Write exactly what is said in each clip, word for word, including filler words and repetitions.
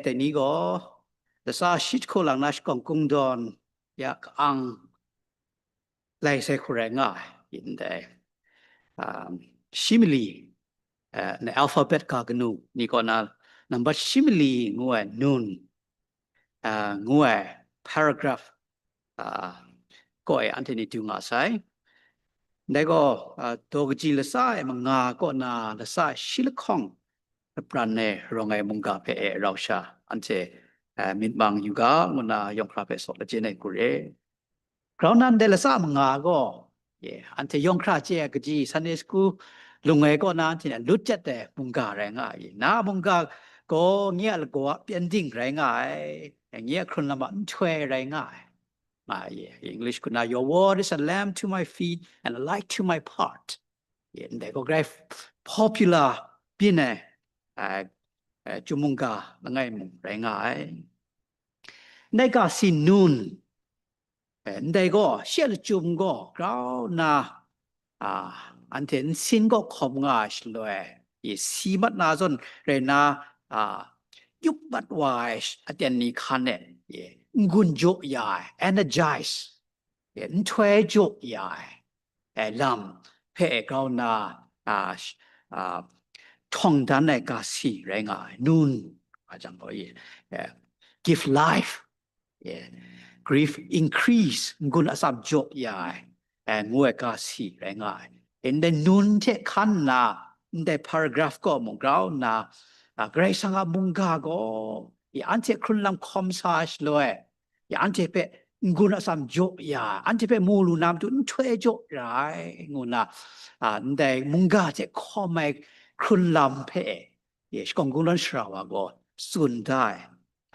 Dai ni gaw, lasa shi hku lang na shakawng kungdawn ya ka-ang lai sai hku rai nga ai, ndai, um, shi mali, uh, na alphabet ga kanu ni kaw na nambat shi mali ngu ai nun, uh, ngu ai paragraph, uh, kaw e anhte ni du nga sai. Ndai gaw, uh, daw kaji lasa e manga kaw na lasa shi lahkawng lapran e rawng ai mungga hpe e rau sha anhte, uh, myit mang yu ga ngu na yawng hkra hpe saw lajin ai hku re. Grau nan de lasa manga gaw, ye, anhte yawng hkra chye ai kaji Sunday school lung ai kaw na anhte lut chyet ai mungga rai nga ai. Na mungga gaw nye a lagaw a pyengdin rai nga ai, nye a hkrun lam a nhtoi rai nga ai. Nga ai, English hku na, "Your word is a lamp to my feet and a light to my path." Ye, ndai gaw grai popular byin ai, a, a, chyum mungga langai mung rai nga ai. Ndai ga si nun, eh, ndai gaw, shi a lachyum gaw grau nna, a, anhte nsin kaw hkawm nga ai shaloi, ye, si mat na zawn rai nna, a, yup mat wa ai sh-, aten ni hkan e, ye, n-gun jaw ya ai, energize, ye, nhtoi jaw ya ai, eh, lam hpe grau nna, a, sh-, a, htawng dan ai ga si rai nga ai, nun, a jang gaw, ye, eh, give life, ye, grief increase, n-gun atsam jaw ya ai, eh, ngu ai ga si rai nga ai. Ndai nun hte hkan nna, ndai paragraph kaw mung grau nna, a, Karai Kasang a mungga gaw, ye, anhte hkrun lam hkawm sa ai shaloi, ye, anhte hpe n-gun atsam jaw ya ai, anhte hpe mu lu na matu nhtoi jaw ra ai, ngu nna, a, ndai mungga hte hkawm ai hkrun lam hpe, ye, shakawn kungdawn sara wa gaw tsun da ai,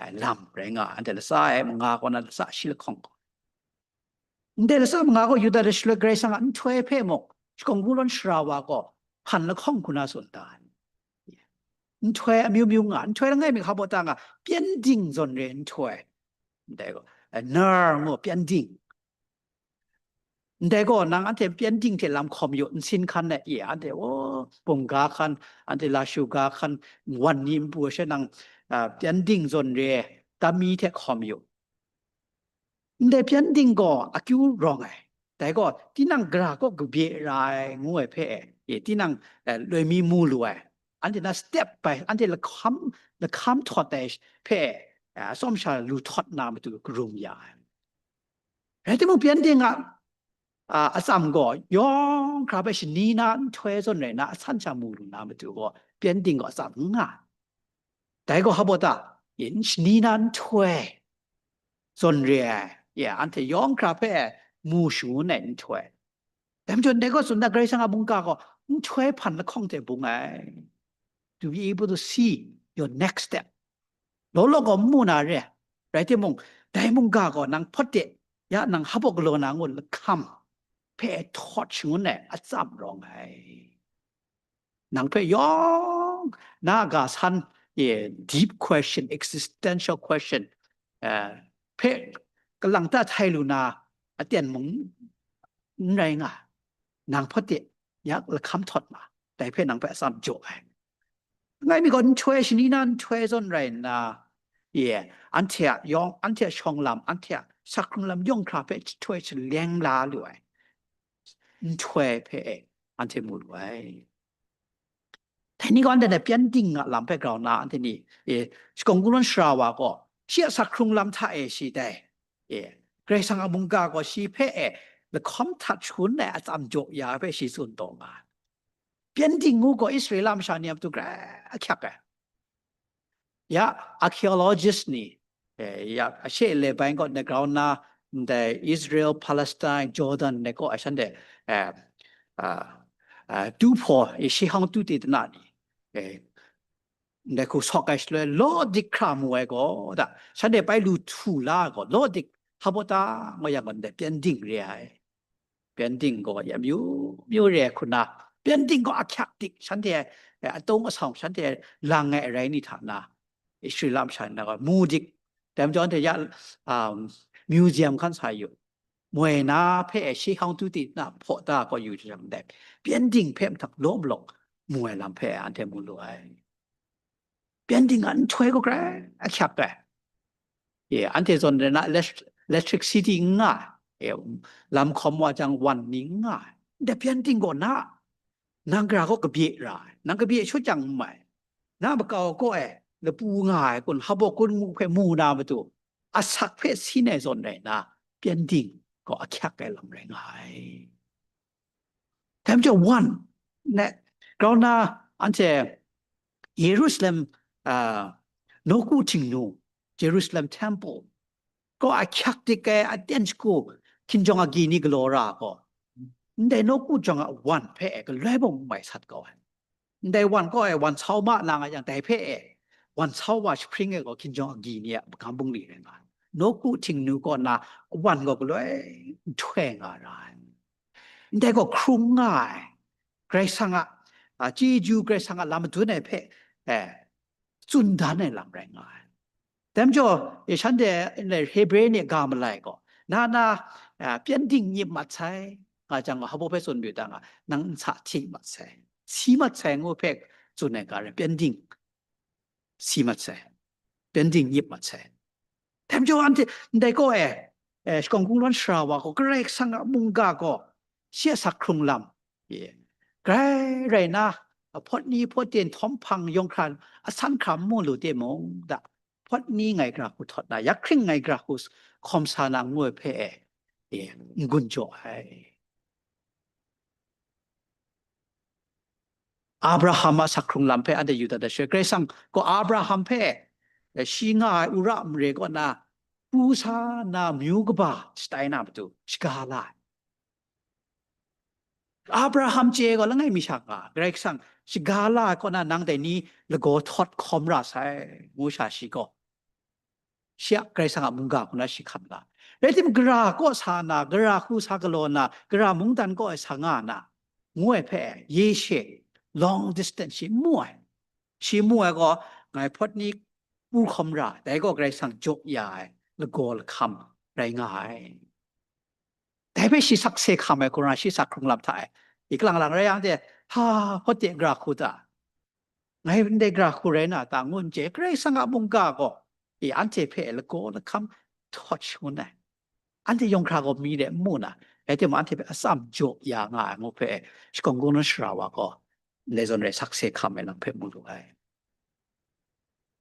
ai lam rai nga ai. Anhte lasa e manga kaw na lasa shi lahkawng gaw. Ndai lasa manga gaw Yuda de shaloi Karai Kasang a nhtoi hpe mung, shakawn kungdawn sara wa gaw hpan lahkawng hku na tsun da ai. Nhtoi amyu myu nga, nhtoi langai mi hpa baw ta nga, pyengdin zawn re ai nhtoi. Ndai gaw, eh, nar ngu pyengdin. Ndai gaw, nang anhte pyengdin hte lam hkawm yu, nsin hkan e, ye, anhte, o, bum ga hkan, anhte lashu ga hkan, wan ni npu she nang, a, pyengdin zawn re ai, dam mi hte hkawm yu. Ndai pyengdin gaw akyu rawng ai. Dai gaw, tinang gara kaw kabye ra ai ngu ai hpe, ye, tinang, eh, loi mi mu lu ai. Anhte na step by, anhte lahkam, lahkam htawt ai hpe, eh, atsawm sha lu htawt na matu karum ya ai. Rai timung, pyengdin a, a, atsam gaw yawng hkra hpe shani na nhtoi zawn rai nna, asan sha mu lu na matu gaw, pyengdin gaw atsam n nga ai. Dai gaw hpa baw ta, yin shani na nhtoi zawn re ai, ye, anhte yawng hkra hpe mu shangun ai nhtoi. Dai majaw, ndai gaw tsun da, Karai Kasang a mungga gaw nhtoi hpan lahkawng hte bung ai. To be able to see your next step. Law law gaw n mu na re ai. Rai timung, dai mungga gaw nang hpawt de, ya nang hpa baw galaw na ngu lahkam hpe htawt shangun ai atsam rawng ai. Nang hpe yawng na ga san, ye, deep question, existential question, eh, hpe kalang ta htai lu na aten mung n rai nga, nang hpawt de, ya lahkam htawt ma, dai hpe nang hpe atsam jaw ai. Langai mi gaw nhtoi shani na nhtoi zawn rai nna, ye, anhte a yawng, anhte a shawng lam, anhte a sakhkrung lam yawng hkra hpe nhtoi shaleng la lu ai nhtoi hpe e anhte mu lu ai. Dai ni gaw anhte pyengdin a lam hpe grau nna, anhte ni, e, shakawn kungdawn sara wa gaw, shi a sakhkrung lam hta e shi dai, e, Karai Kasang a mungga gaw shi hpe e lahkawm htat shangun ai atsam jaw ya hpe shi tsun taw nga ai. Pyengdin ngu gaw Israela masha ni a matu grai ahkyak ai. Ya, archaeologist ni, eh, ya, ashe le bai gaw na grau na, ndai Israel, Palestine, Jordan ne gaw, eh, shanhte, eh, ah, ah, tu hpaw, eh, shehkang tu ti tana ni, eh, ndai hku sawk ai shaloi, law dik hkra mu ai gaw, da, shanhte bai lu htu la ai gaw, law dik hpa baw ta, nga yang gaw, ndai pyengdin re ai. Pyengdin gaw ya myu myu re ai hku na, pyengdin gaw ahkyak dik, shanhte, eh, atawng asawng, shanhte lang ai arai ni hta na, Israela masha ni na gaw mu dik, dai majaw anhte ya, um, museum hkan sa yu, moi na hpe shehkang tu ti na hpaw da gaw yu jang dai, pyengdin hpe mahtang law malawng mu ai lam hpe anhte mu lu ai. Pyengdin a nhtoi gaw grai ahkyak ai. E, anhte zawn rai na elect-, electricity n nga ai. E, lam hkawm wa jang wan ni n nga ai. Ndai pyengdin gaw na, nang gara gaw kabye ra ai. Nang kabye shut jang n mai. Na makau kaw e lapu nga ai kun, habawk kun ngu hpe mu na matu, asak hpe sin ai zawn rai na, pyengdin gaw ahkyak ai lam rai nga ai. Dai majaw wan, ne, grau na anhte Yerusalem, ah, nawku htingnu, Jerusalem temple, gaw ahkyak dik ai aten shagu hkinjawng agyi ni galaw ra gaw, ndai nawku jawng a wan hpe galoi bawng mai sat kau ai. Ndai wan kaw e wan sau ma na nga yang, dai hpe e wan sau wa jahpring e gaw hkinjawng agyi ni a magam bungli rai nga ai. Nawku htingnu kaw na wan gaw galoi nhtoi nga ra ai. Ndai gaw hkrum nga ai. Karai Kasang a, a, chyeju Karai Kasang a lam madun ai hpe, e, tsun dan ai lam rai nga ai. Dai majaw, e, shanhte ndai Hebre ni ga malai gaw, na na, a, pyengdin nyip mat sai, nga jang gaw, hpa hpe tsun mayu ta nga, nang nsa hti mat sai, si mat sai ngu hpe tsun ai ga rai, pyengdin si mat sai, pyengdin nyip mat sai. Dai majaw anhte ndai kaw e, e, shakawn kungdawn sara wa gaw, Karai Kasang a mungga gaw, shi a sak hkrung lam, e, grai rai na, hpawt ni hpawt ten, htawm hpang, yawng hkran, asan hkra n mu lu timung, da, hpawt ni ngai gara hku htawt na, yak hkring ngai gara hku hkawm sa na ngu ai hpe e, e, n-gun jaw ai. Abraham a sak hkrung lam hpe anhte yu dat ai shaloi, Karai Kasang gaw Abraham hpe, e, shi nga ai wora mare kaw na, pru sa na, myu kaba shatai na matu shaga la ai. Abraham chye gaw langai mi sha nga, Karai Kasang shaga la ai kaw na, nang dai ni lagaw htawt hkawm ra sai, ngu sha shi gaw, shi a Karai Kasang a mungga hku na shi hkam la. Rai timung, gara kaw sa na, gara hku sa galaw na, gara mungdan kaw e sa nga na, ngu ai hpe, ye she, long distance shi n mu ai. Shi mu ai gaw, ngai hpawt ni pru hkawm ra, dai gaw Karai Kasang jaw ya ai lagaw lahkam rai nga ai. Dai hpe shi sakse hkam ai hku na, shi sak hkrung lam hta e, i kalang lang rai yang de, ha, hpawt de gara hku ta, ngai ndai gara hku rai na ta, ngu n chye, Karai Kasang a mungga gaw, e, anhte hpe lagaw lahkam htawt shangun ai. Anhte yawng hkra gaw mi de n mu na, rai timung, anhte hpe atsam jaw ya nga ai ngu hpe, shakawn kungdawn sara wa gaw, ndai zawn rai sakse hkam ai lam hpe mu lu ai.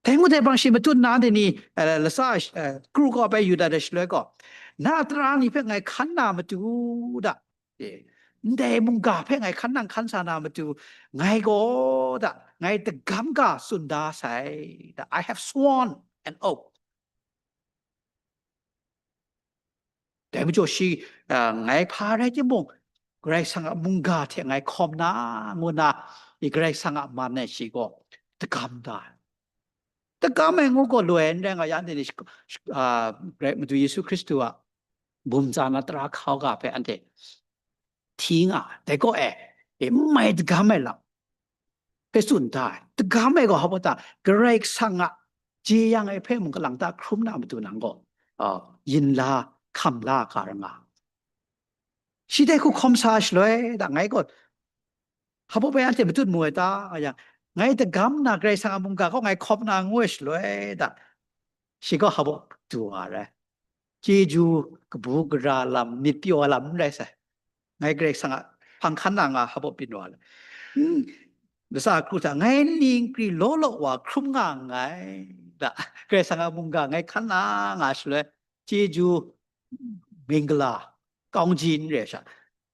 Dai ngut ai hpang shi matut na, anhte ni, eh, latsa, eh, kru kaw bai yu dat ai shaloi gaw, na tara ni hpe ngai hkan na matu da, e, ndai mungga hpe ngai hkan nang hkan sa na matu, ngai gaw da, ngai dagam ga tsun da sai da, I have sworn an oath. Dai majaw shi, a, ngai hpa rai timung, Karai Kasang a mungga hte ngai hkawm na, ngu na, i Karai Kasang a man e shi gaw dagam da ai. Dagam ai ngu gaw loi n rai nga, ya anhte ni sh-, sh-, a, Karai Madu Yesu Hkristu a bum tsa na tara hkau ga hpe anhte hti nga ai. Dai gaw e, e, n mai dagam ai lam hpe tsun da ai. Dagam ai gaw hpa ta, Karai Kasang a jeyang ai hpe mung kalang ta hkrum na matu nang gaw, a, yin la, hkam la ga ra nga. Shi dai hku hkawm sa shaloi, da ngai gaw, hpa bai anhte matut mu ai ta, nga yang, ngai dagam na Karai Kasang a mungga gaw ngai hkawm na ngu ai shaloi, da, shi gaw hpa du wa rai. Chyeju kabu gara lam, myit pyaw ai lam n rai sai. Ngai Karai Kasang a hpang hkan na nga hpa byin wa le. Hmm, latsa kru hta, ngai nni nkri law law wa hkrum nga nngai, da, Karai Kasang a mungga ngai hkan na nga shaloi, chyeju mingla, kaungji n re ai sha,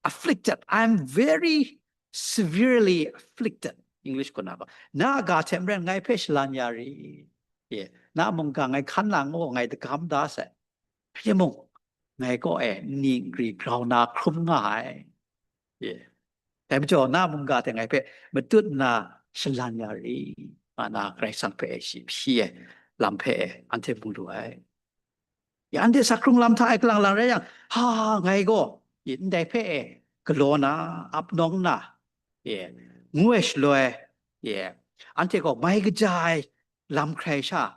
afflicted, I am very severely afflicted, English kaw na gaw, na a ga hte maren ngai hpe shalan ya ri, ye, na a mungga ngai hkan na ngu ngai dagam da sai. Rai timung, ngai kaw e nni nkri grau na hkrum nga ai. Ye. Dai majaw, na a mungga hte ngai hpe matut nna shalan ya ri, nga na Karai Kasang hpe e shi hpyi ai lam hpe e anhte mu lu ai. Ya, anhte sak hkrung lam hta e kalang lang rai yang, ha, ngai gaw, ye, ndai hpe e galaw na, ap nawng na, ye, ngu ai shaloi, ye, anhte gaw mai kaja ai lam hkrai sha,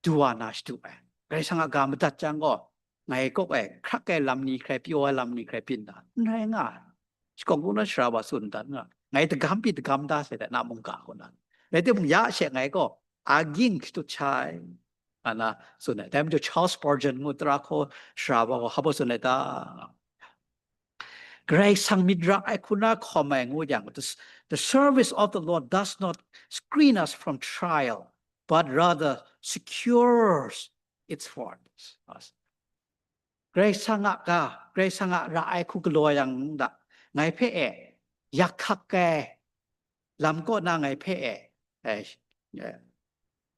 du wa na shadu ai. Karai Kasang a ga madat jang gaw, ngai kaw e hkrak ai lam ni hkrai, pyaw ai lam ni hkrai byin na, n rai nga ai. Shakawn kungdawn sara wa tsun dat nga, ngai dagam pyi dagam da sai da, na mungga kaw na. Rai timung, ya she ngai gaw a ging shadut sha ai, nga na tsun ai. Dai majaw Charles Spurgeon ngu tara hkaw shara wa gaw hpa tsun ai ta? Karai Kasang myit ra ai hku na hkawm ai ngu yang, the, the service of the Lord does not screen us from trial, but rather secures its reward. Karai Kasang a ga, Karai Kasang a ra ai hku galaw yang da, ngai hpe e, yak hkak ai lam kaw na ngai hpe e, e, e,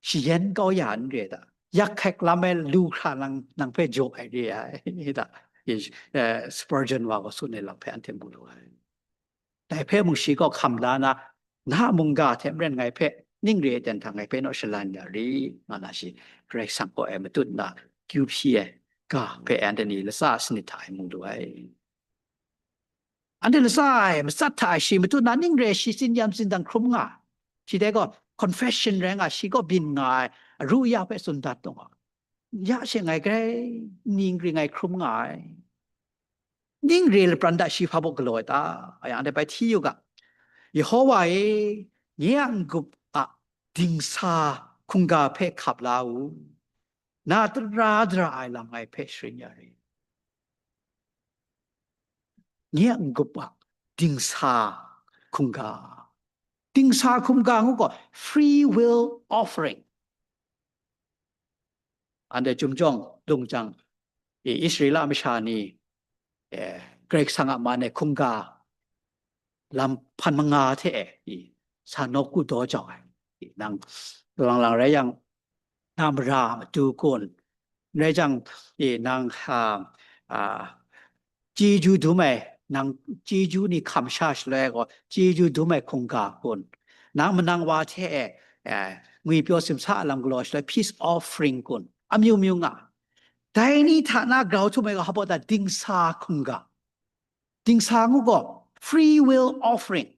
shayan kau ya n re da. Yak hkak lam e lu hkra nang, nang hpe jaw ai re ai da. E, e, Spurgeon wa gaw tsun ai lam hpe anhte mu lu ai. Dai hpe mung shi gaw hkam la na, na a mungga hte maren ngai hpe ning re ai ten hta ngai hpe naw shalan ya ri, nga na shi Karai Kasang kaw e matut na kyu hpyi ai ga hpe anhte ni latsa sanit hta e mu lu ai. Anhte latsa e matsat hta e shi matut na ning re shi tsin yam tsindang hkrum nga. Shi dai gaw confession rai nga, shi gaw byin nga ai, aru ya hpe tsun dat taw nga. Ya she ngai grai ning ring ai hkrum nga ai. Ning re lapran da shi hpa baw galaw ai ta? Yang dai bai hti yu ga, Yehowa e, nye a n-gup a dingsa hkungga hpe hkap la u, na tara dara ai lam ngai hpe sharin ya ri. Nye a n-gup a dingsa hkungga, dingsa hkungga ngu gaw free will offering. Anhte chyum jawng lung jang, Israela masha ni, eh, Karai Kasang a man e hkungga lam hpan manga hte e, sa nawku daw jau ai. Nang lang lang rai yang, na mara matu kun, rai jang, nang chyeju dum ai, nang chyeju ni hkam sha shaloi gaw chyeju dum ai hkungga kun, nang manang wa hte e, ngwi pyaw simsa a lam galaw shaloi peace offering kun, amyu myu nga. Dai ni hta na grau htum ai gaw hpa ta dingsa hkungga. Dingsa ngu gaw free will offering.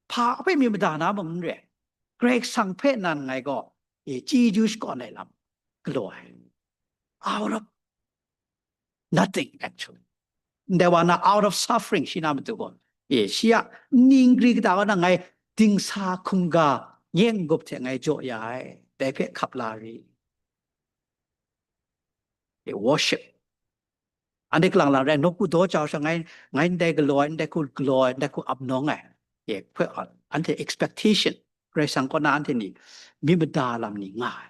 Hpa hpe myit mada na mung n re. Karai Kasang hpe nan ngai gaw, e, chyeju shakawn ai lam galaw ai. Out of nothing, actually. Ndai wa na out of suffering shi na matu gaw, e, shi a ning gri kata wa na ngai dingsa hkungga nye n-gup hte ngai jaw ya ai, dai hpe hkap la ri. E, worship. Anhte kalang lang rai, nawku daw jau sha ngai, ngai ndai galaw ai, ndai hku galaw ai, ndai hku ap nawng ai. E, hpe, anhte expectation, Karai Kasang kaw na anhte ni myit mada lam ni nga ai.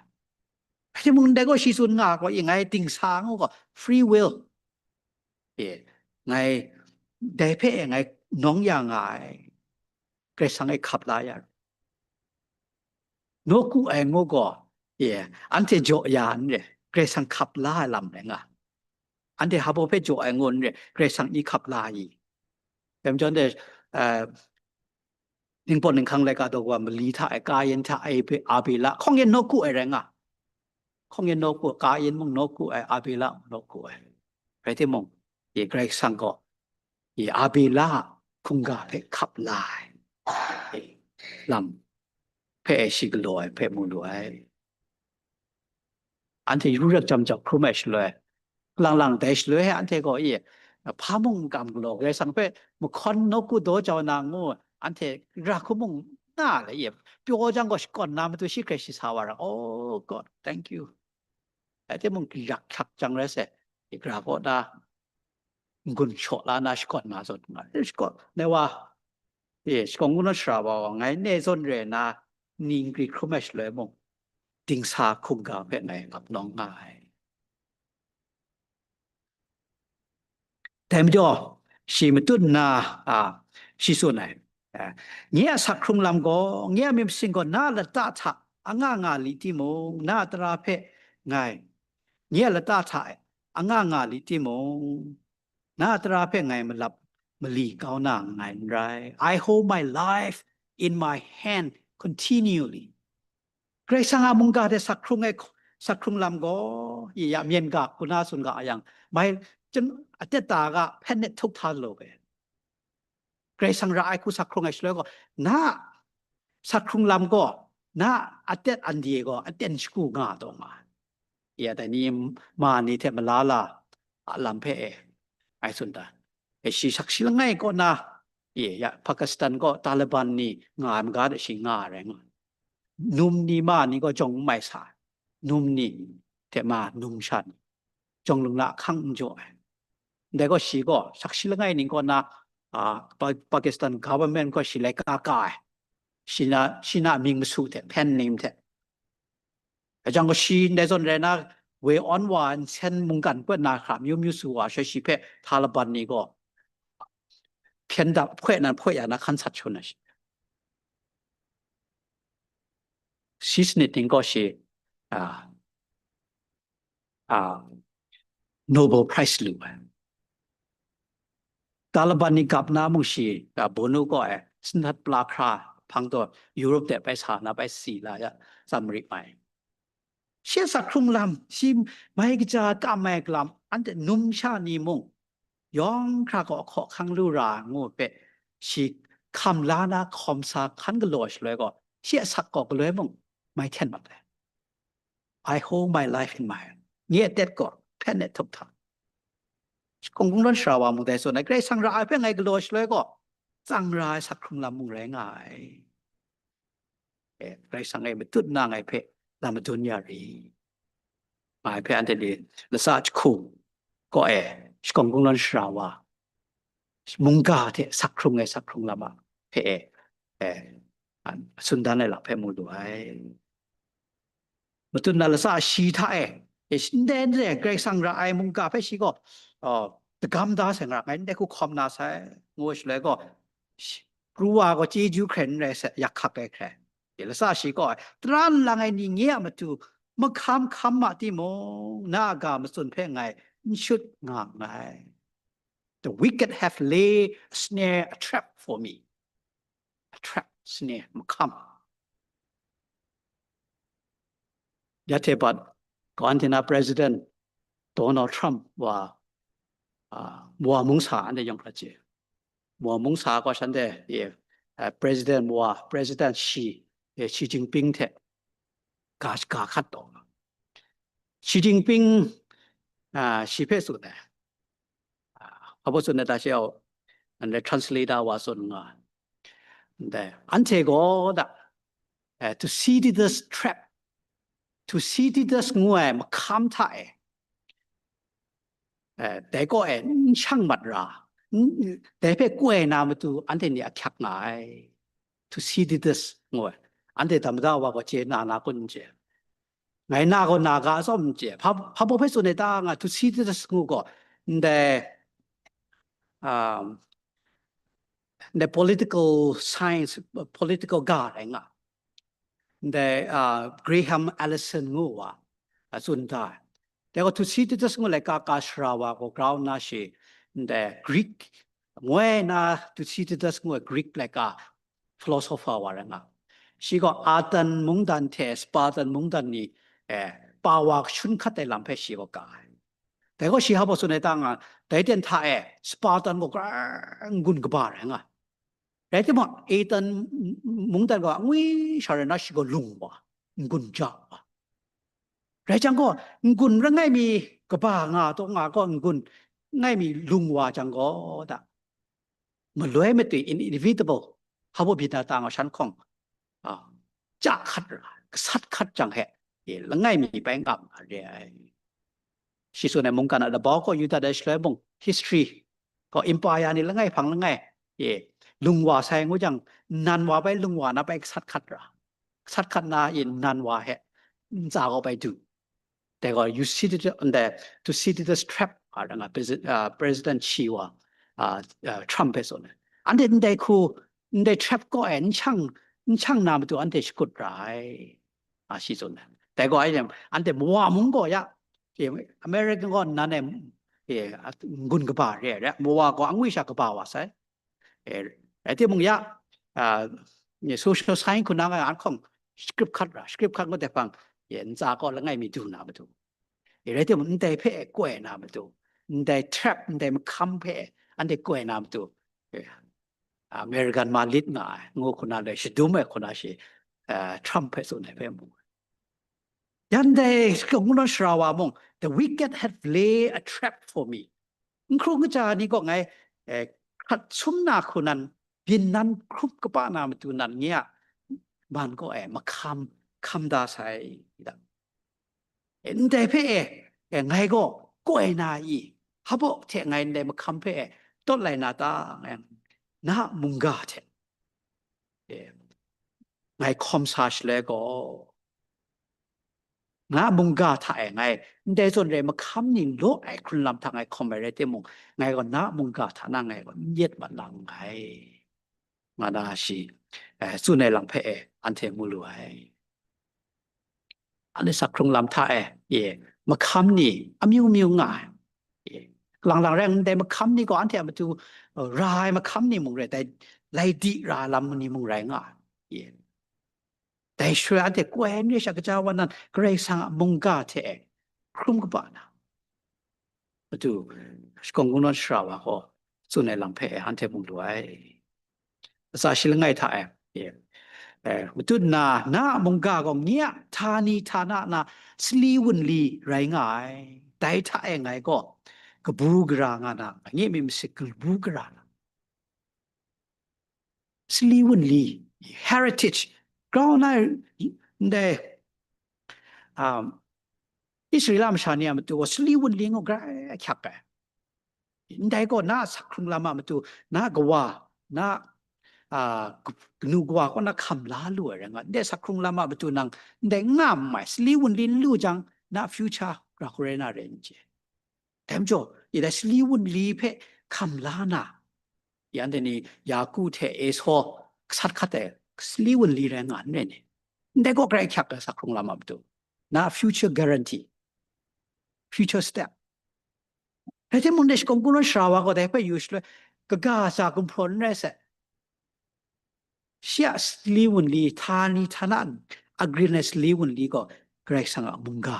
Rai timung, ndai gaw shi tsun nga gaw, e, ngai dingsa ngu gaw, free will. E, ngai dai hpe e ngai nawng ya nga ai. Karai Kasang e hkap la ya. Nawku ai ngu gaw, e, anhte jaw ya n re, Karai Kasang hkap la ai lam rai nga. Anhte hpa baw hpe jaw ai ngu n re, Karai Kasang i hkap la i. Dai majaw de, eh, ningpawt ninghkang laika daw wa mali hta e, Kayin hta e, Abela, hkawng yen nawku ai rai nga. Hkawng yen nawku, Kayin mung nawku ai, Abela mung nawku ai. Rai timung, e, Karai Kasang gaw, e, Abela a hkungga hpe hkap la ai, e, lam hpe e shi galaw ai hpe mu lu ai. Anhte yu rep jam jau hkrum ai shaloi, lang lang dai shaloi, anhte gaw, e, hpa mung n kam galaw, Karai Kasang hpe mahkawn nawku daw jau na ngu, anhte ra hku mung na le, e, pyaw jang gaw shakawn na matu shi hkrai shi sa wa ra, "Oh God, thank you." Rai timung, yak hkak jang rai sai, e, gra kaw na n-gun shaw la na shakawn na zawn nga, e, shakawn, ngai wa, e, shakawn ngu na shara wa, wa ngai ne zawn re na, ning gri hkrum ai shaloi mung, dingsa hkungga hpe ngai ap nawng nga ai. Dai majaw, shi matut nna, a, shi tsun ai, a, "Nye a sak hkrung lam gaw, nye a myit masin gaw na a lata hta anga nga li timung, na a tara hpe ngai, nye a lata hta anga nga li timung, na a tara hpe ngai malap mali kau na nngai n rai. I hold my life in my hand continually." Karai Kasang a mungga hte sak hkrung ai, sak hkrung lam gaw, i ya, myen ga, hku na tsun ga yang, mai, chun, atet ta ga, hpyen net htuk hta law ai. Karai Kasang ra ai hku sak hkrung ai shaloi gaw, na sak hkrung lam gaw, na atet ande gaw, aten shagu nga taw nga. Ya, dai ni ma ni hte malala a lam hpe e, ngai tsun dan. E, shi sak shi langai kaw na, e, ya, Pakistan gaw Taliban ni nga ai maga de shi nga ai rai nga. num ni ma ni gaw jawng n mai sa, num ni hte ma num sha ni, jawng lung la ahkang n jaw ai. Ndai gaw shi gaw, sakshi langai ning kaw na, a, Pa-, Pakistan government gaw shi laika ka ai. Shi na, shi na mying masu hte, pen name hte. Hkajang gaw shi ndai zawn rai na, woi awn wa nsen mungkan pawt na hkra myu myu su wa, sha shi hpe Taliban ni gaw hpyen dap hpoi nan hpoi ya na hkan sat shangun ai shi. Shi sanit ning gaw shi, a, a, Nobel Prize lu ai. Taliban ni gap na mung shi, a, Bono gaw ai, sindat pla hkra hpang taw Europe de bai sa na bai si la ya, tsam rit mai. Shi a sak hkrung lam, shi mai kaja kam ai lam, anhte num sha ni mung, yawng hkra gaw hkaw hkang lu ra ngu hpe, shi hkam la na hkawm sa hkan galaw shaloi gaw, shi a sak gaw galoi mung, mai hten mat ai. I hold my life in my hand. Nye a tet gaw, hpyen e htup hta. Shakawn kungdawn sara wa mung dai tsun ai, Karai Kasang ra ai hpe ngai galaw shaloi gaw, tsang ra ai sak hkrung lam mung rai nga ai. E, Karai Kasang e matut na ngai hpe lam madun ya ri. Ngai hpe anhte ni lasa jahku kaw e, shakawn kungdawn sara wa, mungga hte sak hkrung ai sak hkrung lam a hpe e, e, a, tsun dan ai lak hpe mu lu ai. Matut na lasa shi hta e, e, ndai, ndai, Karai Kasang ra ai mungga hpe shi gaw, a, dagam da sai nga ra, ngai ndai hku hkawm na sai, ngu shaloi gaw, shi, pru wa gaw chyeju hkrai n rai sai, yak hkak ai hkrai. E, lasa shi gaw, tara nlang ai ni nye a matu, mahkam hkam ma timung, na a ga matsun hpe ngai n shut nga nngai. The wicked have laid a snare, a trap for me. A trap, snare, mahkam. Ya hte bat, Argentina President Donald Trump wa, a, wa mung sa anhte yawng hkra chye. Wa mung sa gaw shanhte, e, a, President wa, President Xi, e, Xi Jinping hte ga, ga hkat taw. Xi Jinping, a, shi hpe tsun ai. A, hpa baw tsun ai ta shi au, anhte translator wa tsun nga. Ndai, anhte gaw da, eh, Thucydides trap, Thucydides ngu ai mahkam hta e, eh, dai kaw e n shang mat ra, n, dai hpe koi na matu anhte ni ahkyak nga ai. Thucydides ngu ai. Anhte dam da wa gaw chye na na kun n chye. Ngai na gaw na ga atsawm n chye. Hpa, hpa baw hpe tsun ai ta nga, Thucydides ngu gaw, ndai, um, ndai political science, political ga rai nga. Ndai, uh, Graham Allison ngu wa, a tsun da ai. Dai gaw Thucydides ngu laika ka sara wa gaw grau nna shi, ndai Greek, ngoi na Thucydides ngu ai Greek laika philosopher wa rai nga. Shi gaw Aten mungdan hte Spartan mungdan ni, eh, pa wa kashun hkat ai lam hpe shi gaw ga ai. Dai gaw shi hpa baw tsun ai ta nga, dai ten hta e Spartan gaw gara n-gun kaba rai nga. Rai timung, Aten mungdan gaw angwi sha rai na shi gaw lung wa, n-gun ja wa. Rai jang gaw, n-gun langai mi kaba nga taw nga gaw, n-gun langai mi lung wa jang gaw, da, maloi matui, inevitable, hpa baw byin na ta nga shan hkawng, a, ja hkat ra, gasat hkat jang he, e, langai mi bai ngam nga re ai. Shi tsun ai mungkan a labau gaw yu dat ai shaloi mung, history gaw empire ni langai hpang langai, e, lung wa sai ngu jang, nnan wa bai lung wa na bai gasat hkat ra, gasat hkat na, e, nnan wa he ntsa gaw bai du. Dai gaw Thucydides, ndai Thucydides trap, a, rai nga, Presi-, a, President Xi wa, a, a, Trump hpe tsun ai. Anhte ndai hku, ndai trap kaw e n shang, n shang na matu anhte shakut ra ai, a, shi tsun ai. Dai gaw, anhte mawa mung gaw ya, e, American gaw nnan e, e, a, n-gun kaba re ai re, mawa gaw angwi sha kaba wa sai. E, rai timung ya, a, social science hku na nga an hkawng script hkat ra, script hkat ngut ai hpang, e, ntsa kaw langai mi du na matu. E, rai timung, ndai hpe koi na matu, ndai trap, ndai mahkam hpe anhte koi na matu, e, American ma lit nga ai, ngu hku na le, shadum ai hku na shi, e, Trump hpe tsun ai hpe mu. Yan dai shakawn kungdawn sara wa mung, the wicked have laid a trap for me. N hkru n kaja ni gaw ngai, eh, hkrat sum na hku nan, byin nan hkrup kaba na matu nan nye a, man kaw e mahkam hkam da sai da. E, ndai hpe e, e, ngai gaw koi na i, hpaw hte ngai ndai mahkam hpe e tawt lai na ta, ngai na mungga hte, e, ngai hkawm sa shaloi gaw, na mungga hta e ngai ndai zawn re mahkam ni law ai hkrun lam hta ngai hkawm ai rai timung, ngai gaw na mungga hta na ngai gaw n yet mat na nngai, nga na shi, eh, tsun ai lam hpe e anhte mu lu ai. Anhte sak hkrung lam hta e, e, mahkam ni amyu myu nga ai. E, lang lang rai ndai mahkam ni gaw anhte a matu, uh, ra ai mahkam ni mung rai, dai lai di ra lam ni mung rai nga ai. E, dai shaloi anhte koi n re sha, kaja wa nan Karai Kasang a mungga hte e hkrum kaba na, matu shakawn kungdawn shara wa gaw tsun ai lam hpe anhte mu lu ai. Latsa shi langai hta e, e, e, matut nna, na a mungga gaw nye a htani htana na sali wunli rai nga ai. Dai hta e ngai gaw kabu gara nga na, nye myit masin kabu gara na, sali wunli, heritage, grau na ndai, um, Israela masha ni a matu gaw sali wunli ngu grai ahkyak ai. Ndai gaw na a sak hkrung lam a matu, na kawa, na, a, kanu kawa kaw na hkam la lu ai rai nga, ndai sak hkrung lam a matu nang ndai nga mai, sali wunli n lu jang, na future ra hku rai na rai n chye. Dai majaw, i dai sali wunli hpe hkam la na, i anhte ni Yaku hte Esau gasat hkat ai sali wunli rai nga n rai ni? Ndai gaw grai ahkyak ai sak hkrung lam a matu, na future guarantee, future step. Rai timung, dai shakawn kungdawn shara wa gaw dai hpe yu shaloi, kaga sa gumhpraw n rai sai. Shi a sali wunli, htani htana agrin ai sali wunli gaw Karai Kasang a mungga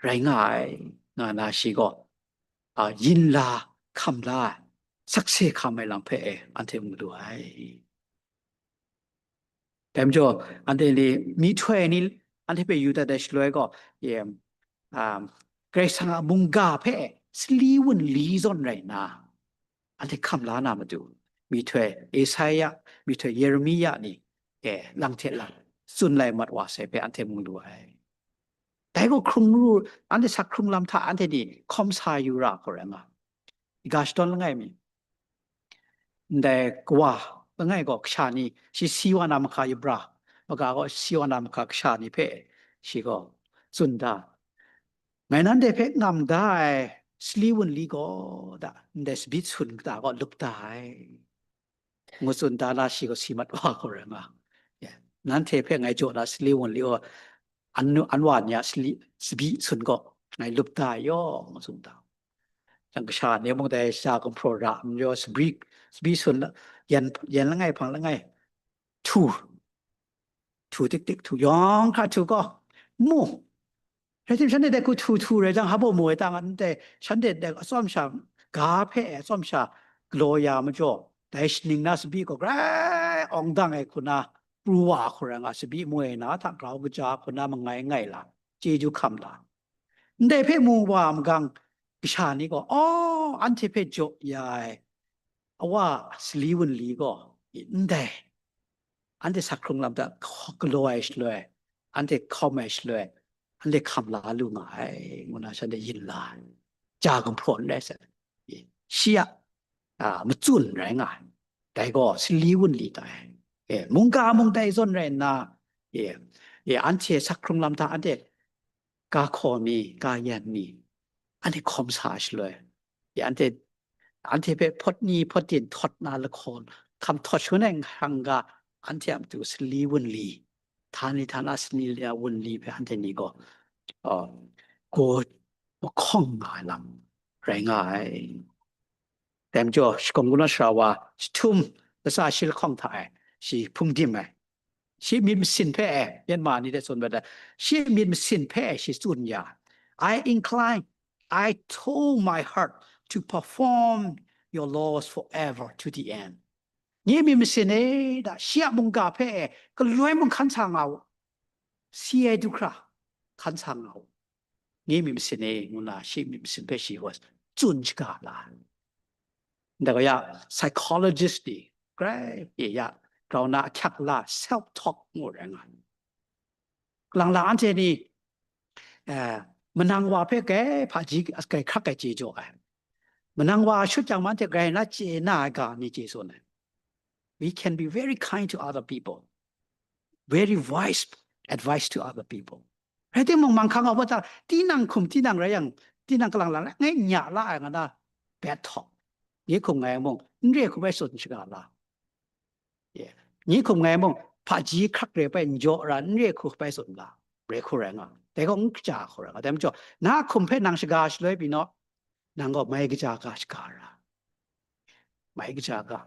rai nga ai, nga na shi gaw, a, yin la, hkam la ai, sakse hkam ai lam hpe e anhte mu lu ai. Dai majaw, anhte ni myihtoi ni anhte hpe yu dat ai shaloi gaw, e, um, Karai Kasang a mungga hpe sali wunli zawn rai nna, anhte hkam la na matu, myihtoi Esaia, myihtoi Yeremia ni, e, lang hte lang tsun lai mat wa sai hpe anhte mu lu ai. Dai gaw hkrung ru, anhte sak hkrung lam hta anhte ni hkawm sa yu ra hku rai nga. I ga shadawn langai mi, ndai kawa langai gaw kasha ni, shi si wa na mahka yu bra, maga gaw si wa na mahka kasha ni hpe shi gaw tsun da, ngai nanhte hpe ngam da ai sali wunli gaw da, ndai tsabyi sun kata gaw lup da ai, ngu tsun da na shi gaw si mat wa hku rai nga. Ya, nanhte hpe ngai jaw na sali wunli gaw, an, an wa ni a sali, tsabyi sun gaw ngai lup da ai yaw, ngu tsun da. Yang kasha ni mung dai sha gumhpraw ra n majaw, tsabyi, tsabyi sun la, yan, yan langai hpang langai htu, htu tik tik htu, yawng hkra htu gaw, mu. Rai timung, shanhte dai hku htu htu rai jang, hpa baw mu ai ta nga, ndai shanhte dai atsawm sha ga hpe atsawm sha galaw ya majaw, dai shaning na tsabyi gaw grai awng dang ai hku na, pru wa hku rai nga, tsabyi moi na hta grau kaja hku na mangai ngai la, chyeju hkam la. Ndai hpe mu wa magang, kasha ni gaw, aw, anhte hpe jaw ya ai awa sali wunli gaw, ndai anhte sak hkrung lam hta hkaw-, galaw ai shaloi, anhte hkawm ai shaloi, anhte hkam la lu nga ai, ngu na shanhte yin la ai. Ja gumhpraw n rai sai. Shi a, a, matsun rai nga ai. Dai gaw sali wunli tai. E, mungga mung dai zawn rai nna, e, e, anhte sak hkrung lam hta anhte ga hkaw mi, ga yan mi, anhte hkawm sa ai shaloi, ya, anhte, anhte hpe hpawt ni hpawt din htawt na lahkaw, hkam htawt shangun ai hkrang ga, anhte a matu sali wunli, htani htana sali wunli hpe anhte ni gaw, uh, gaw mahkawng nga ai lam rai nga ai. Dai majaw, shakawn kungdawn shara wa jahtum latsa shi lahkawng hta e shi hpung dim ai. Shi myit masin hpe e, Myanmar ni de tsun bai da, shi myit masin hpe e shi tsun ya, "I incline, I told my heart to perform your laws forever to the end." Nye myit masin e, da, shi a mungga hpe e, galoi mung hkan sa nga u, si ai du hkra hkan sa nga u. Nye myit masin e, ngu na shi myit masin hpe shi gaw tsun shaga la ai. Ndai gaw ya, psychologist ni grai e ya, grau na ahkyak la self talk ngu rai nga. Lang lang anhte ni, eh, manang wa hpe kai hpaji kai hkrak ai chye jaw ai. Manang wa shut jang ma anhte grai na chye na ai ga ni chye tsun ai. We can be very kind to other people, very wise advice to other people. Rai timung, manghkang a wata tinang hkum tinang rai yang, tinang kalang lang ngai nya la ai nga na bad talk. Nye hkum ngai mung, n re hkum rai tsun shaga la. Nye hkum ngai mung, hpaji hkrak re pai n jaw ra, n re hku pai tsun la, re hku rai nga. Dai gaw n kaja hku rai nga. Dai majaw, na hkum hpe nang shaga shaloi pyi naw, nang gaw mai kaja ga shaga ra. Mai kaja ga.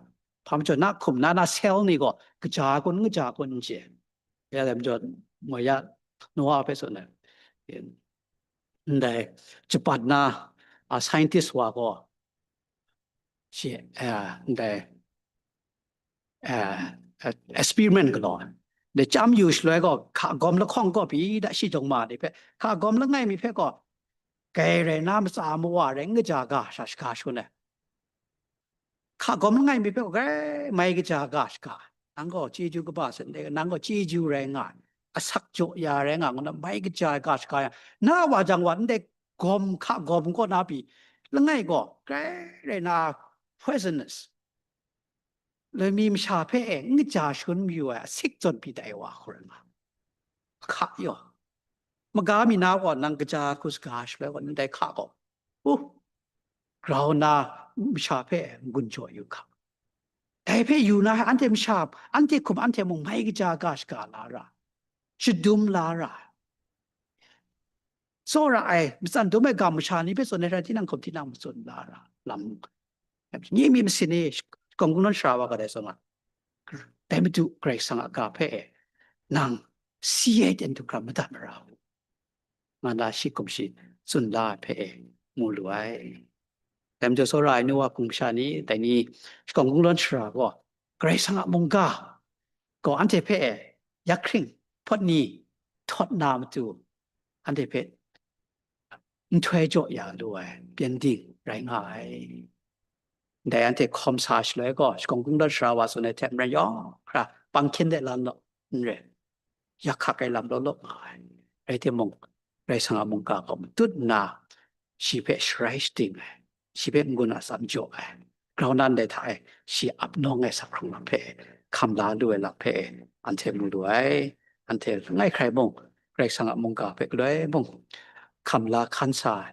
Hpa majaw, na hkum na na sel ni gaw, kaja kun, n kaja kun n chye. Ya dai majaw, ngoi ya, Noah hpe tsun ai. Ndai, Japan na, a, scientist wa gaw, shi, eh, ndai, eh, eh, experiment galaw, ndai chyam yu shaloi gaw, hka gawm lahkawng gaw pyi da shi jawng ma ni hpe, hka gawm langai mi hpe gaw, kai rai na matsa mawa rai n kaja ga sha shaga shun ai. Hka gawm langai mi hpe gaw grai mai kaja ga shaga, nang gaw chyeju kaba sat ndai, nang gaw chyeju rai nga ai, asak jaw ya rai nga, ngu na mai kaja ga shaga yang, na wa jang wa ndai gawm hka gawm kaw na pyi, langai gaw grai rai na poisonous, loi mi masha hpe e n kaja shun mayu ai asik zawn pyi dai wa hku rai nga. Hka yaw, maga mi na gaw nang kaja hku saga shaloi gaw ndai hka gaw, u, grau na masha hpe n-gun jaw yu hka. Dai hpe yu na, anhte masha, anhte hkum, anhte mung mai kaja ga shaga la ra, shadum la ra. Tsawra ai, matsan dum ai ga masha ni hpe tsun ai rai tinang hkum tinang matsun la ra lam. Nye mi masin ni, shakawn kungdawn sara wa ga dai tsun nga. Dai Madu Karai Kasang a ga hpe e, nang si ai ten du hkra madat mara u, nga na shi hkum shi tsun la ai hpe e mu lu ai. Dai majaw tsawra ai nu wa hpung masha ni, dai ni shakawn kungdawn sara gaw, Karai Kasang a mungga gaw anhte hpe e, ya hkring hpawt ni htawt na matu, anhte hpe nhtoi jaw ya lu ai pyengdin rai nga ai. Ndai anhte hkawm sa shaloi gaw, shakawn kungdawn sara wa tsun ai hte maren yawng hkra pang hkyen de lan law, n rai, yak hkak ai lam law law nga ai. Rai timung, Karai Kasang a mungga gaw matut nna, shi hpe sharai shating ai, shi hpe n-gun atsam jaw ai, grau na ndai hta e shi ap nawng ai asak hkrung lam hpe, hkam la lu ai lam hpe, anhte mu lu ai. Anhte langai hkrai mung, Karai Kasang a mungga hpe galoi mung, hkam la hkan sa ai,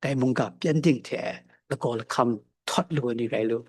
dai mungga pyengdin hte lagaw lahkam htawt lu ai ni rai lu,